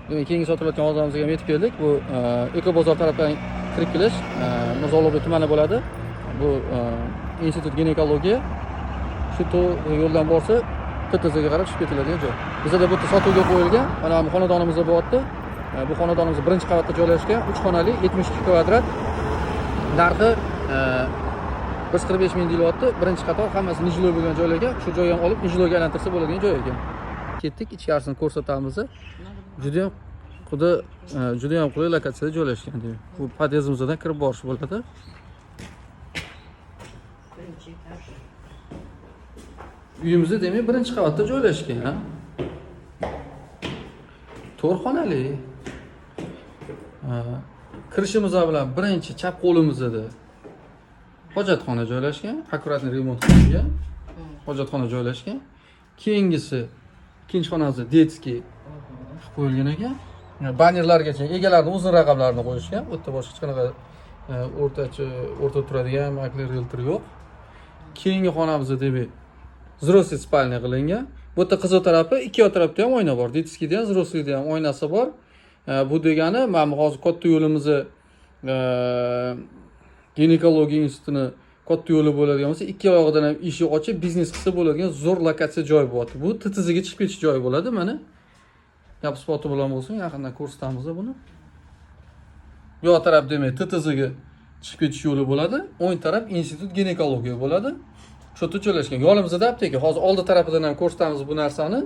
Demak, keyingi sotilayotgan xonadonimizga ham yetib keldik. Bu Ekobozor tarafdan kirib kelish, Mirzo Ulug'bek tumani bo'ladi. Bu institut ginekologiya. Shu yo'ldan borsa TTZga qarab tushib ketiladigan joy. Bizada bu yerda sotuvga qo'yilgan. Mana bu xonadonimizda bo'lyapti. Bu xonadonimiz birinchi qavatda joylashgan, 3 xonali, 72 kvadrat. Narxi 145 ming deyilyapti. Birinchi qator, hammasi нежилой bo'lgan joylarga, shu joyni ham olib нежилой ga aylantirsa bo'ladigan joy ekan. Ketdik, ichkarisini ko'rsatamiz. Juda ham xudo juda ham qulay lokatsiyada joylashgan demak. Bu podyezdimizdan kirib borish bo'ladi. Birinchi etaj. Uyimiz demak birinchi qavatda joylashgan. 4 xonali. Kirishimiz bilan birinchi chap qo'limizda hojatxona joylashgan, аккуратный remont qilingan. Hojatxona joylashgan. Keyingisi ikkinchi xonasi детский qilib qo'yilgan ekan. Bannerlargacha egalarni o'zini raqamlarini qo'yishgan. Bu yerda boshqa hech qanaqa o'rtacha o'rtada turadigan makler, rieltor yo'q. Keyingi xonamizda demak взрослый спальня qilingan. Bu yerda qiziq tarafi, ikki yoq tarafda ham oyna bor. Детский da ham, взрослый da ham oynasi bor. Bu degani mana bu hozir katta yo'limizni, ginekologiya institutini katta yo'li bo'ladigan bo'lsa, ikki yog'idan ham eshik ochib biznes qilsa bo'ladigan zo'r lokatsiya joy bo'lyapti. Bu TTZga chiqib ketish joyi bo'ladi mana. Gap isboti bilan bo'lsin, yaqindan ko'rsatamiz buni. Bu yoq taraf demak TTZga chiqib ketish yo'li bo'ladi. O'ng taraf institut ginekologiya bo'ladi. Shu yerda joylashgan. Yonimizda apteka. Hozir oldi tarafidan ham ko'rsatamiz bu narsani,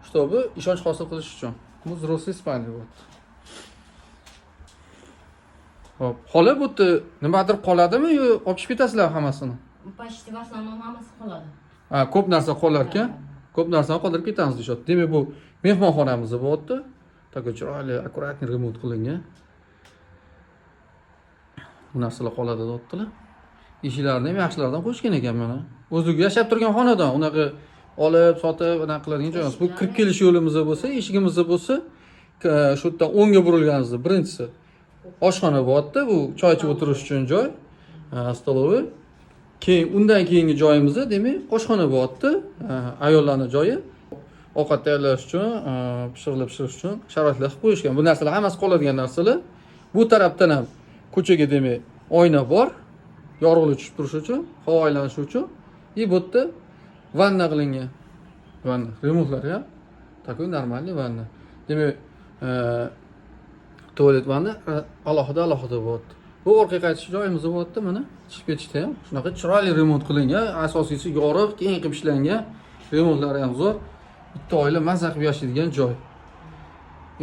чтобы ishonch hosil qilish uchun. Bu взрослый спальня bo'lyapti. Xo'p, xola, bu yerda nimadir qoladimi yo olib chiqib ketasizlar hammasini? Почти в основном hammasi qoladi. Ha, ko'p narsa qolar ekan. Ko'p narsani qoldirib ketamiz deyishyapti. Demak, bu mehmonxonamiz bo'lyapti. Такой chiroyli, аккуратный remont qilingan. Bu narsalar qoladi deyaptilar. Eshiklarni ham yaxshilaridan qo'yishgan ekan mana. O'zligi yashab turgan xonadon, unaqa olib, sotib, anaqa qiladigan joy emas. Bu kirib kelish yo'limizda bo'lsa, eshigimizda bo'lsa, shu yerdan o'ngga burilganimizda birinchisi oshxona bo'lyapti. Bu choy ichib o'tirish uchun joy, столовый. Keyin undan keyingi joyimizda demak oshxona bo'lyapti. Ayollarning joyi. Ovqat tayyorlash uchun, pishiqlar pishirish uchun sharoitlar qilib qo'yishgan. Bu narsalar hammasi qoladigan narsalar. Bu tarafdan ham ko'chaga demak oyna bor. Yorug'lik tushib turishi uchun, havo aylanishi uchun. И bu yerda vanna qilingan. Vanna, remontlari ham такой нормальный vanna. Demak, tualet, vanna alohida alohida bo'lyapti. Bu orqaga qaytish joyimiz bo'lyapti mana. Chiqib ketishda ham shunaqa chiroyli remont qilingan, asosiysi yorug', keng qilib ishlangan. Remontlari ham zo'r. Bitta oila maza qilib yashaydigan joy.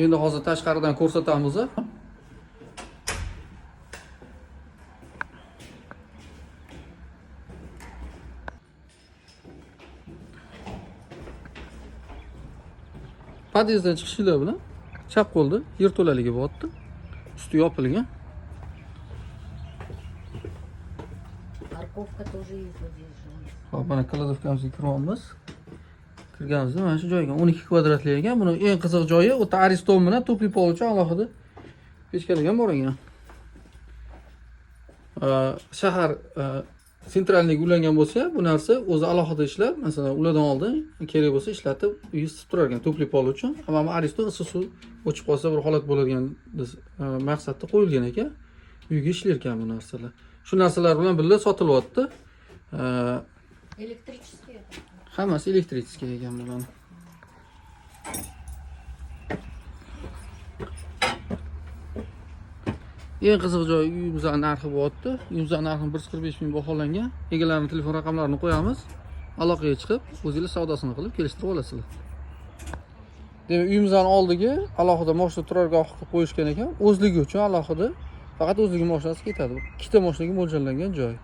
Endi hozir tashqaridan ko'rsatamiz. Podyezddan chiqishinglar bilan chap qo'lda yerto'laligi bo'lyapti. Usti yopilgan. Парковка тоже есть вот здесь же у нас. Hop, mana кладовка mizga kiryapmiz. Kirganimizda mana shu joyga 12 kvadratli ekan. Buni eng qiziq joyi, u yerda Ariston bilan тёплый pol uchun alohida pechkalar ham bor ekan. Shahar центральный ga ulangan bo'lsa, bu narsa o'zi alohida ishlab, masalan, ulardan oldin kerak bo'lsa ishlatib, uy isitib turar ekan тёплый pol uchun. Ammo bu Ariston issiq suv o'chib qolsa bir holat bo'ladigan maqsadda qo'yilgan ekan. Uyga ishlar ekan bu narsalar. Shu narsalar bilan birga sotilyapti. Электрический это. Hammasi электрический ekan bularni. Eng qiziq joyi uyimizni narxi bo'lyapti. Uyimizni narxi 145 ming baholangan. Egalarining telefon raqamlarini qo'yamiz. Aloqaga chiqib, o'zinglar savdosini qilib kelishtirib olasizlar. Demak, uyimizning oldiga alohida mashina turargoh qilib qo'yishgan ekan. O'zligi uchun alohida, faqat o'zligi mashinasi ketadi. Ikkita mashinaga mo'ljallangan joy.